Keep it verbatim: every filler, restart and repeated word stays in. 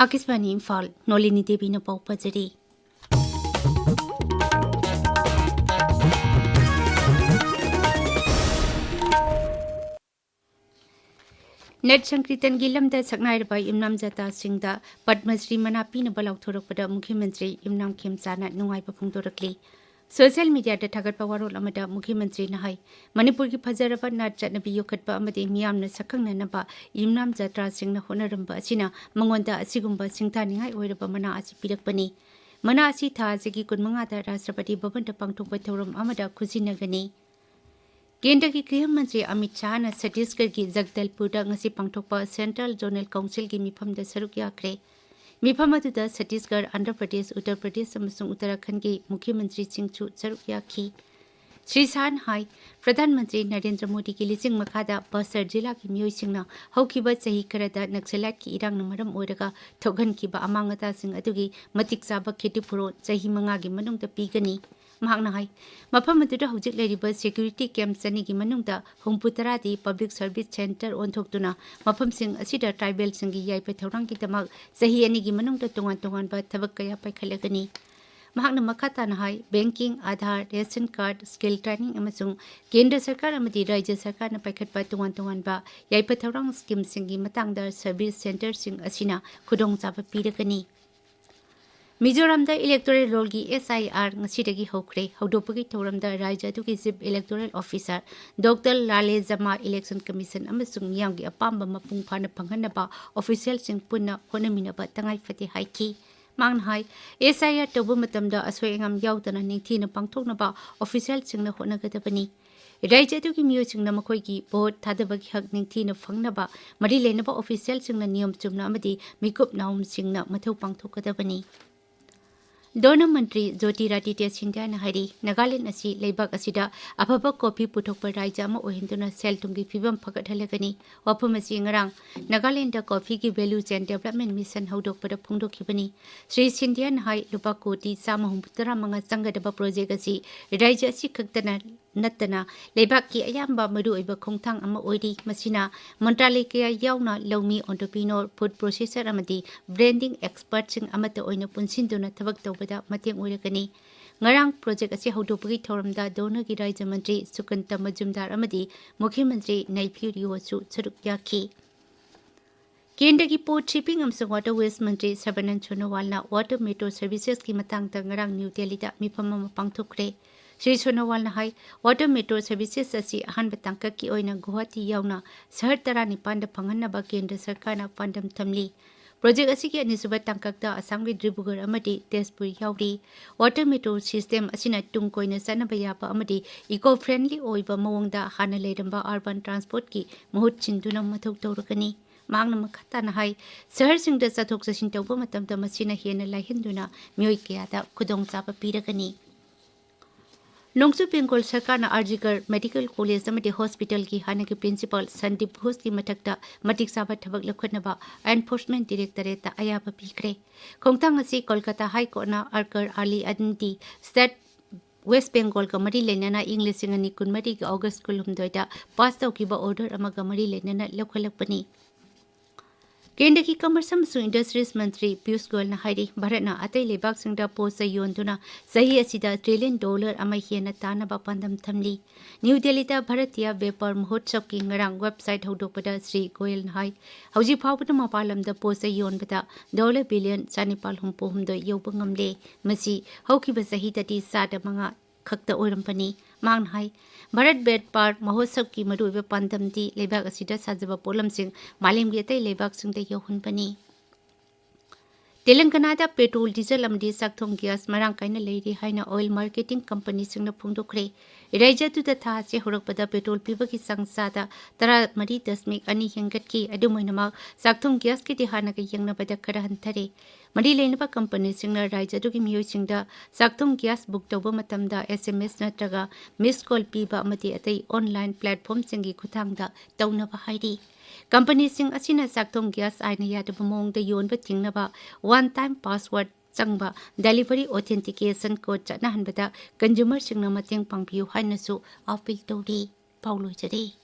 ꯑꯥꯀꯥꯁꯕꯥꯅꯤ ꯏꯝꯐꯥꯜ, ꯅꯣꯂꯤꯅꯤ ꯗꯦꯕꯤꯅ ꯄꯥꯎ ꯄꯥꯖꯔꯤ꯫ ꯅꯠ ꯁꯪꯀ꯭ꯔꯤꯇꯟꯒꯤ ꯂꯝꯗ ꯁꯛꯅꯥꯏꯔꯕ ꯌꯨꯝꯅꯥꯝ ꯖꯥꯇꯥꯁꯤꯡꯗ ꯄꯗꯃꯁ꯭ꯔꯤ ꯃꯅꯥ ꯄꯤꯅꯕ ꯂꯥꯎꯊꯣꯔꯛꯄꯗ ꯃꯨꯈ꯭ꯌ ꯃꯟꯇ꯭ꯔꯤ ꯌꯨꯝꯅꯥꯝ ꯈꯦꯝꯆꯥꯅ ꯅꯨꯡꯉꯥꯏꯕ ꯐꯣꯡꯗꯣꯔꯛꯂꯤ꯫ ꯁꯣꯁꯤꯌꯦꯜ ꯃꯤꯗꯤꯌꯥꯗ ꯊꯥꯒꯠꯄ ꯋꯥꯔꯣꯜ ꯑꯃꯗ ꯃꯨꯈ꯭ꯌ ꯃꯟꯇ꯭ꯔꯤꯅ ꯍꯥꯏ, ꯃꯅꯤꯄꯨꯔꯒꯤ ꯐꯖꯔꯕ ꯅꯥꯠ ꯆꯠꯅꯕꯤ ꯌꯣꯛꯈꯠꯄ ꯑꯃꯗꯤ ꯃꯤꯌꯥꯝꯅ ꯁꯛꯈꯪꯅꯅꯕ ꯌꯨꯝꯅꯥꯝ ꯖꯥꯇ꯭ꯔꯥꯁꯤꯡꯅ ꯍꯣꯠꯅꯔꯝꯕ ꯑꯁꯤꯅ ꯃꯉꯣꯟꯗ ꯑꯁꯤꯒꯨꯝꯕ ꯁꯤꯡꯊꯥꯅꯤꯡꯉꯥꯏ ꯑꯣꯏꯔꯕ ꯃꯅꯥ ꯑꯁꯤ ꯄꯤꯔꯛꯄꯅꯤ꯫ ꯃꯅꯥ ꯑꯁꯤ ꯊꯥ ꯑꯁꯤꯒꯤ ꯀꯨꯟꯃꯉꯥꯗ ꯔꯥꯁꯇ꯭ꯔꯄꯇꯤ ꯚꯕꯟꯗ ꯄꯥꯡꯊꯣꯛꯄ ꯊꯧꯔꯝ ꯑꯃꯗ ꯈꯨꯠꯁꯤꯟꯅꯒꯅꯤ꯫ ꯀꯦꯟꯗ꯭ꯔꯒꯤ ꯒ꯭ꯔꯤꯍ ꯃꯟꯇ꯭ꯔꯤ ꯑꯃꯤꯠ ꯁꯥꯍꯅ ꯁꯠꯇꯤꯁꯒꯔꯒꯤ ꯖꯒꯗꯜꯄꯨꯔꯗ ꯉꯁꯤ ꯄꯥꯡꯊꯣꯛꯄ ꯁꯦꯟꯇ꯭ꯔꯦꯜ ꯖꯣꯅꯦꯜ ꯀꯥꯎꯟꯁꯤꯜꯒꯤ ꯃꯤꯐꯝꯗ ꯁꯔꯨꯛ ꯌꯥꯈ꯭ꯔꯦ꯫ ꯃꯤꯐꯝ ꯑꯗꯨꯗ ꯁꯠꯇꯤꯁꯒꯔ, ꯑꯟꯙ꯭ꯔ ꯄ꯭ꯔꯗꯦꯁ, ꯎꯠꯇꯔ ꯄ꯭ꯔꯗꯦꯁ ꯑꯃꯁꯨꯡ ꯎꯠꯇꯔꯥꯈꯟꯗꯒꯤ ꯃꯨꯈ꯭ꯌ ꯃꯟꯇ꯭ꯔꯤꯁꯤꯡꯁꯨ ꯁꯔꯨꯛ ꯌꯥꯈꯤ꯫ ꯁ꯭ꯔꯤ ꯁꯥꯍꯅ ꯍꯥꯏ, ꯄ꯭ꯔꯙꯥꯟ ꯃꯟꯇ꯭ꯔꯤ ꯅꯔꯦꯟꯗ꯭ꯔ ꯃꯣꯗꯤꯒꯤ ꯂꯤꯆꯤꯡ ꯃꯈꯥꯗ ꯕꯁꯇꯔ ꯖꯤꯂꯥꯒꯤ ꯃꯤꯑꯣꯏꯁꯤꯡꯅ ꯍꯧꯈꯤꯕ ꯆꯍꯤ ꯈꯔꯗ ꯅꯛꯁꯂꯥꯏꯠꯀꯤ ꯏꯔꯥꯡꯅ ꯃꯔꯝ ꯑꯣꯏꯔꯒ ꯊꯣꯛꯍꯟꯈꯤꯕ ꯑꯃꯥꯡ ꯑꯇꯥꯁꯤꯡ ꯑꯗꯨꯒꯤ ꯃꯇꯤꯛ ꯆꯥꯕ ꯈꯦꯇꯤꯄꯨꯔꯣꯟ ꯆꯍꯤ ꯃꯉꯥꯒꯤ ꯃꯅꯨꯡꯗ ꯄꯤꯒꯅꯤ꯫ ꯃꯍꯥꯛꯅ ꯍꯥꯏ, ꯃꯐꯝ ꯑꯗꯨꯗ ꯍꯧꯖꯤꯛ ꯂꯩꯔꯤꯕ ꯁꯦꯀ꯭ꯌꯨꯔꯤꯇꯤ ꯀꯦꯝꯞ ꯆꯅꯤꯒꯤ ꯃꯅꯨꯡꯗ ꯍꯨꯝꯐꯨ ꯇꯔꯥꯗꯤ ꯄꯕ꯭ꯂꯤꯛ ꯁꯔꯚꯤꯁ ꯁꯦꯟꯇꯔ ꯑꯣꯟꯊꯣꯛꯇꯨꯅ ꯃꯐꯝꯁꯤꯡ ꯑꯁꯤꯗ ꯇ꯭ꯔꯥꯏꯕꯦꯜꯁꯤꯡꯒꯤ ꯌꯥꯏꯐ ꯊꯧꯔꯥꯡꯒꯤꯗꯃꯛ ꯆꯍꯤ ꯑꯅꯤꯒꯤ ꯃꯅꯨꯡꯗ ꯇꯣꯉꯥꯟ ꯇꯣꯉꯥꯟꯕ ꯊꯕꯛ ꯀꯌꯥ ꯄꯥꯏꯈꯠꯂꯒꯅꯤ꯫ ꯃꯍꯥꯛꯅ ꯃꯈꯥ ꯇꯥꯅ ꯍꯥꯏ, banking, Aadhaar, ration card, skill training ꯑꯃꯁꯨꯡ ꯀꯦꯟꯗ꯭ꯔ ꯁꯔꯀꯥꯔ ꯑꯃꯗꯤ ꯔꯥꯖ꯭ꯌ ꯁꯔꯀꯥꯔꯅ ꯄꯥꯏꯈꯠꯄ ꯇꯣꯉꯥꯟ ꯇꯣꯉꯥꯟꯕ ꯌꯥꯏꯐ ꯊꯧꯔꯥꯡ ꯁ꯭ꯀꯤꯝꯁꯤꯡꯒꯤ ꯃꯇꯥꯡꯗ ꯁꯔꯚꯤꯁ ꯁꯦꯟꯇꯔꯁꯤꯡ ꯑꯁꯤꯅ ꯈꯨꯗꯣꯡꯆꯥꯕ ꯄꯤꯔꯒꯅꯤ꯫ ꯃꯤꯖꯣꯔꯥꯝꯗ ꯏꯂꯦꯛꯇꯣꯔꯦꯜ ꯔꯣꯜꯒꯤ ꯑꯦꯁ ꯑꯥꯏ ꯑꯥꯔ ꯉꯁꯤꯗꯒꯤ ꯍꯧꯈ꯭ꯔꯦ꯫ ꯍꯧꯗꯣꯛꯄꯒꯤ ꯊꯧꯔꯝꯗ ꯔꯥꯖ꯭ꯌ ꯑꯗꯨꯒꯤ ꯆꯤꯐ ꯏꯂꯦꯛꯇꯣꯔꯦꯜ ꯑꯣꯐꯤꯁꯥꯔ ꯗꯣꯛꯇꯔ ꯂꯥꯂꯦ ꯖꯃꯥ ꯏꯂꯦꯛꯁꯟ ꯀꯃꯤꯁꯟ ꯑꯃꯁꯨꯡ ꯃꯤꯌꯥꯝꯒꯤ ꯑꯄꯥꯝꯕ ꯃꯄꯨꯡ ꯐꯥꯅ ꯐꯪꯍꯟꯅꯕ ꯑꯣꯐꯤꯁꯤꯌꯦꯜꯁꯤꯡ ꯄꯨꯟꯅ ꯍꯣꯠꯅꯃꯤꯟꯅꯕ ꯇꯉꯥꯏ ꯐꯗꯦ ꯍꯥꯏꯈꯤ꯫ ꯃꯍꯥꯛꯅ ꯍꯥꯏ, ꯑꯦꯁ ꯑꯥꯏ ꯑꯥꯔ ꯇꯧꯕ ꯃꯇꯝꯗ ꯑꯁꯣꯏ ꯑꯉꯥꯝ ꯌꯥꯎꯗꯅ ꯅꯤꯡꯊꯤꯅ ꯄꯥꯡꯊꯣꯛꯅꯕ ꯑꯣꯐꯤꯁꯤꯌꯦꯜꯁꯤꯡꯅ ꯍꯣꯠꯅꯒꯗꯕꯅꯤ꯫ ꯔꯥꯖ꯭ꯌ ꯑꯗꯨꯒꯤ ꯃꯤꯑꯣꯏꯁꯤꯡꯅ ꯃꯈꯣꯏꯒꯤ ꯚꯣꯠ ꯊꯥꯗꯕꯒꯤ ꯍꯛ ꯅꯤꯡꯊꯤꯅ ꯐꯪꯅꯕ ꯃꯔꯤ ꯂꯩꯅꯕ ꯑꯣꯐꯤꯁꯤꯌꯦꯜꯁꯤꯡꯅ ꯅꯤꯌꯣꯝ ꯆꯨꯝꯅ ꯑꯃꯗꯤ ꯃꯤꯀꯨꯞ ꯅꯥꯍꯨꯝꯁꯤꯡꯅ ꯃꯊꯧ ꯄꯥꯡꯊꯣꯛꯀꯗꯕꯅꯤ꯫ ꯙꯣꯔꯅ ꯃꯟꯇ꯭ꯔꯤ ꯖꯣꯇꯤꯔꯥꯗꯤꯇ꯭ꯌ ꯁꯤꯟꯙ꯭ꯌꯥꯅ ꯍꯥꯏꯔꯤ, ꯅꯥꯒꯥꯂꯦꯟ ꯑꯁꯤ ꯂꯩꯕꯥꯛ ꯑꯁꯤꯗ ꯑꯐꯕ ꯀꯣꯐꯤ ꯄꯨꯊꯣꯛꯄ ꯔꯥꯖ꯭ꯌ ꯑꯃ ꯑꯣꯏꯍꯟꯗꯨꯅ ꯁꯦꯜ ꯊꯨꯝꯒꯤ ꯐꯤꯕꯝ ꯐꯒꯠꯍꯜꯂꯒꯅꯤ꯫ ꯋꯥꯐꯝ ꯑꯁꯤ ꯉꯔꯥꯡ ꯅꯥꯒꯥꯂꯦꯟꯗ ꯀꯣꯐꯤꯒꯤ ꯚꯦꯂꯨ ꯆꯦꯟ ꯗꯦꯚꯂꯞꯃꯦꯟ ꯃꯤꯁꯟ ꯍꯧꯗꯣꯛꯄꯗ ꯐꯣꯡꯗꯣꯛꯈꯤꯕꯅꯤ꯫ ꯁ꯭ꯔꯤ ꯁꯤꯟꯙ꯭ꯌꯥꯅ ꯍꯥꯏ, ꯂꯨꯄꯥ ꯀꯣꯇꯤ ꯆꯥꯝꯃ ꯍꯨꯝꯐꯨꯇꯔꯥ ꯃꯉꯥ ꯆꯪꯒꯗꯕ ꯄ꯭ꯔꯣꯖꯦꯛ ꯑꯁꯤ ꯔꯥꯖ꯭ꯌ ꯑꯁꯤ ꯈꯛꯇꯅ ꯅꯠꯇꯅ ꯂꯩꯕꯥꯛꯀꯤ ꯑꯌꯥꯝꯕ ꯃꯔꯨꯑꯣꯏꯕ ꯈꯣꯡꯊꯥꯡ ꯑꯃ ꯑꯣꯏꯔꯤ꯫ ꯃꯁꯤꯅ ꯃꯟꯇ꯭ꯔꯥꯂꯌ ꯀꯌꯥ ꯌꯥꯎꯅ ꯂꯧꯃꯤ, entrepreneur, food processor ꯑꯃꯗꯤ branding expertꯁꯤꯡ ꯑꯃꯠꯇ ꯑꯣꯏꯅ ꯄꯨꯟꯁꯤꯟꯗꯨꯅ ꯊꯕꯛ ꯇꯧꯕꯗ ꯃꯇꯦꯡ ꯑꯣꯏꯔꯒꯅꯤ꯫ ꯉꯔꯥꯡ ꯄ꯭ꯔꯣꯖꯦꯛ ꯑꯁꯤ ꯍꯧꯗꯣꯛꯄꯒꯤ ꯊꯧꯔꯝꯗ ꯗꯣꯅꯔꯒꯤ ꯔꯥꯖ꯭ꯌ ꯃꯟꯇ꯭ꯔꯤ ꯁꯨꯀꯟꯇ ꯃꯖꯨꯝꯗꯥꯔ ꯑꯃꯗꯤ ꯃꯨꯈ꯭ꯌ ꯃꯟꯇ꯭ꯔꯤ ꯅꯩꯐꯤꯌꯨ ꯔꯤꯑꯣꯁꯨ ꯁꯔꯨꯛ ꯌꯥꯈꯤ꯫ ꯀꯦꯟꯗ꯭ꯔꯒꯤ Port, Shipping ꯑꯃꯁꯨꯡ Waterways ꯃꯟꯇ꯭ꯔꯤ ꯁꯔꯕꯥꯅꯟꯗ ꯁꯣꯅꯣꯋꯥꯜꯅ water metro servicesꯀꯤ ꯃꯇꯥꯡꯗ ꯉꯔꯥꯡ ꯅ꯭ꯌꯨ ꯗꯦꯜꯂꯤꯗ ꯃꯤꯐꯝ ꯑꯃ ꯄꯥꯡꯊꯣꯛꯈ꯭ꯔꯦ꯫ ꯁ꯭ꯔꯤ ꯁꯣꯅꯣꯋꯥꯜꯅ ꯍꯥꯏ, water metro services ꯑꯁꯤ ꯑꯍꯥꯟꯕ ꯇꯥꯡꯀꯛꯀꯤ ꯑꯣꯏꯅ ꯒꯨꯋꯥꯍꯥꯇꯤ ꯌꯥꯎꯅ ꯁꯍꯔ ꯇꯔꯥꯅꯤꯄꯥꯟꯗ ꯐꯪꯍꯟꯅꯕ ꯀꯦꯟꯗ꯭ꯔ ꯁꯔꯀꯥꯔꯅ ꯄꯥꯟꯗꯝ ꯊꯝꯂꯤ꯫ ꯄ꯭ꯔꯣꯖꯦꯛ ꯑꯁꯤꯒꯤ ꯑꯅꯤꯁꯨꯕ ꯇꯥꯡꯀꯛꯇ ꯑꯁꯥꯝꯒꯤ ꯗꯤꯕ꯭ꯔꯨꯒꯔ ꯑꯃꯗꯤ ꯇꯦꯖꯄꯨꯔ ꯌꯥꯎꯔꯤ꯫ Water metro system ꯑꯁꯤꯅ ꯇꯨꯡ ꯀꯣꯏꯅ ꯆꯠꯅꯕ ꯌꯥꯕ ꯑꯃꯗꯤ eco-friendly ꯑꯣꯏꯕ ꯃꯑꯣꯡꯗ ꯍꯥꯟꯅ ꯂꯩꯔꯝꯕ urban transportꯀꯤ ꯃꯍꯨꯠ ꯁꯤꯟꯗꯨꯅ ꯃꯊꯧ ꯇꯧꯔꯒꯅꯤ꯫ ꯃꯍꯥꯛꯅ ꯃꯈꯥ ꯇꯥꯅ ꯍꯥꯏ, ꯁꯍꯔꯁꯤꯡꯗ ꯆꯠꯊꯣꯛ ꯆꯠꯁꯤꯟ ꯇꯧꯕ ꯃꯇꯝꯗ ꯃꯁꯤꯅ ꯍꯦꯟꯅ ꯂꯥꯏꯍꯟꯗꯨꯅ ꯃꯤꯑꯣꯏ ꯀꯌꯥꯗ ꯈꯨꯗꯣꯡꯆꯥꯕ ꯄꯤꯔꯒꯅꯤ꯫ ꯅꯣꯡꯆꯨꯞ ꯕꯦꯡꯒꯣꯜ ꯁꯔꯀꯥꯔꯅ ꯑꯥꯔꯖꯤꯀꯔ ꯃꯦꯗꯤꯀꯦꯜ ꯀꯣꯂꯦꯖ ꯑꯃꯗꯤ ꯍꯣꯁꯄꯤꯇꯥꯜꯒꯤ ꯍꯥꯟꯅꯒꯤ ꯄ꯭ꯔꯤꯟꯁꯤꯄꯥꯜ ꯁꯟꯗꯤꯞ ꯘꯣꯁꯀꯤ ꯃꯊꯛꯇ ꯃꯇꯤꯛ ꯆꯥꯕ ꯊꯕꯛ ꯂꯧꯈꯠꯅꯕ Enforcement Directorateꯇ ꯑꯌꯥꯕ ꯄꯤꯈ꯭ꯔꯦ꯫ ꯈꯣꯡꯊꯥꯡ ꯑꯁꯤ ꯀꯣꯜꯀꯇꯥ ꯍꯥꯏ ꯀꯣꯔꯠꯅ ꯑꯥꯔꯀꯔ ꯑꯂꯤ ꯑꯗꯟꯗꯤ ꯁ꯭ꯇꯦꯠ ꯋꯦꯁ ꯕꯦꯡꯒꯣꯜꯒ ꯃꯔꯤ ꯂꯩꯅꯅ ꯏꯪ ꯂꯤꯁꯤꯡ ꯑꯅꯤ ꯀꯨꯟꯃꯔꯤꯒꯤ ꯑꯣꯒꯁ ꯀꯨꯟꯍꯨꯝꯗꯣꯏꯗ ꯄꯥꯁ ꯇꯧꯈꯤꯕ ꯑꯣꯔꯗꯔ ꯑꯃꯒ ꯃꯔꯤ ꯂꯩꯅꯅ ꯂꯧꯈꯠꯂꯛꯄꯅꯤ꯫ ꯀꯦꯟꯗ꯭ꯔꯒꯤ ꯀꯃꯔꯁ ꯑꯃꯁꯨꯡ ꯏꯟꯗꯁꯇ꯭ꯔꯤꯁ ꯃꯟꯇ꯭ꯔꯤ ꯄꯤꯌꯨꯁ ꯒꯣꯌꯜꯅ ꯍꯥꯏꯔꯤ, ꯚꯥꯔꯠꯅ ꯑꯇꯩ ꯂꯩꯕꯥꯛꯁꯤꯡꯗ ꯄꯣꯠ ꯆꯩ ꯌꯣꯟꯗꯨꯅ ꯆꯍꯤ ꯑꯁꯤꯗ ꯇ꯭ꯔꯤꯂꯤꯌꯟ ꯗꯣꯂꯔ ꯑꯃ ꯍꯦꯟꯅ ꯇꯥꯟꯅꯕ ꯄꯥꯟꯗꯝ ꯊꯝꯂꯤ꯫ ꯅ꯭ꯌꯨ ꯗꯦꯜꯂꯤꯗ ꯚꯥꯔꯇꯤꯌꯥ ꯕꯦꯄꯥꯔ ꯃꯍꯣꯠꯁꯕꯀꯤ ꯉꯔꯥꯡ ꯋꯦꯕꯁꯥꯏꯠ ꯍꯧꯗꯣꯛꯄꯗ ꯁ꯭ꯔꯤ ꯒꯣꯌꯜꯅ ꯍꯥꯏ, ꯍꯧꯖꯤꯛ ꯐꯥꯎꯕꯗ ꯃꯄꯥꯟ ꯂꯝꯗ ꯄꯣꯠ ꯆꯩ ꯌꯣꯟꯕꯗ ꯗꯣꯂꯔ ꯕꯤꯂꯤꯌꯟ ꯆꯥꯅꯤꯄꯥꯜ ꯍꯨꯝꯐꯨ ꯍꯨꯝꯗꯣꯏ ꯌꯧꯕ ꯉꯝꯂꯦ꯫ ꯃꯁꯤ ꯍꯧꯈꯤꯕ ꯆꯍꯤꯗꯗꯤ ꯆꯥꯗ ꯃꯉꯥ ꯈꯛꯇ ꯑꯣꯏꯔꯝꯕꯅꯤ꯫ ꯃꯍꯥꯛꯅ ꯍꯥꯏ, ꯚꯥꯔꯠ ꯕꯦꯄꯥꯔ ꯃꯍꯣꯠꯁꯕꯀꯤ ꯃꯔꯨꯑꯣꯏꯕ ꯄꯥꯟꯗꯝꯗꯤ ꯂꯩꯕꯥꯛ ꯑꯁꯤꯗ ꯁꯥꯖꯕ ꯄꯣꯠꯂꯝꯁꯤꯡ ꯃꯥꯂꯦꯝꯒꯤ ꯑꯇꯩ ꯂꯩꯕꯥꯛꯁꯤꯡꯗ ꯌꯧꯍꯟꯕꯅꯤ꯫ ꯇꯦꯂꯪꯒꯅꯥꯗ ꯄꯦꯇ꯭ꯔꯣꯜ, ꯗꯤꯖꯜ ꯑꯃꯗꯤ ꯆꯥꯛꯊꯣꯡ ꯒ꯭ꯌꯥꯁ ꯃꯔꯥꯡ ꯀꯥꯏꯅ ꯂꯩꯔꯤ ꯍꯥꯏꯅ oil marketing companyꯁꯤꯡꯅ ꯐꯣꯡꯗꯣꯛꯈ꯭ꯔꯦ꯫ ꯔꯥꯖ꯭ꯌ ꯑꯗꯨꯗ ꯊꯥ ꯑꯁꯤ ꯍꯧꯔꯛꯄꯗ ꯄꯦꯇ꯭ꯔꯣꯜ ꯄꯤꯕꯒꯤ ꯆꯥꯡ ꯆꯥꯗ ꯇꯔꯥꯃꯔꯤ ꯗꯁꯃꯤꯛ ꯑꯅꯤ ꯍꯦꯟꯒꯠꯈꯤ꯫ ꯑꯗꯨꯝ ꯑꯣꯏꯅꯃꯛ, ꯆꯥꯛꯊꯣꯡ ꯒ꯭ꯌꯥꯁꯀꯤꯗꯤ ꯍꯥꯟꯅꯒ ꯌꯦꯡꯅꯕꯗ ꯈꯔ ꯍꯟꯊꯔꯦ꯫ ꯃꯔꯤ ꯂꯩꯅꯕ ꯀꯝꯄꯅꯤꯁꯤꯡꯅ ꯔꯥꯖ꯭ꯌ ꯑꯗꯨꯒꯤ ꯃꯤꯑꯣꯏꯁꯤꯡꯗ ꯆꯥꯛꯊꯣꯡ ꯒ꯭ꯌꯥꯁ ꯕꯨꯛ ꯇꯧꯕ ꯃꯇꯝꯗ S M S ꯅꯠꯇ꯭ꯔꯒ missed call ꯄꯤꯕ ꯑꯃꯗꯤ ꯑꯇꯩ online platformꯁꯤꯡꯒꯤ ꯈꯨꯠꯊꯥꯡꯗ ꯇꯧꯅꯕ ꯍꯥꯏꯔꯤ꯫ ꯀꯝꯄꯅꯤꯁꯤꯡ ꯑꯁꯤꯅ ꯆꯥꯛꯊꯣꯡ ꯒ꯭ꯌꯥꯁ ꯑꯥꯏꯟꯅ ꯌꯥꯗꯕ ꯃꯑꯣꯡꯗ ꯌꯣꯟꯕ ꯊꯤꯡꯅꯕ one time password ꯆꯪꯕ delivery authentication code ꯆꯠꯅꯍꯟꯕꯗ consumerꯁꯤꯡꯅ ꯃꯇꯦꯡ ꯄꯥꯡꯕꯤꯌꯨ ꯍꯥꯏꯅꯁꯨ appeal ꯇꯧꯔꯤ꯫ ꯄꯥꯎ ꯂꯣꯏꯖꯔꯦ꯫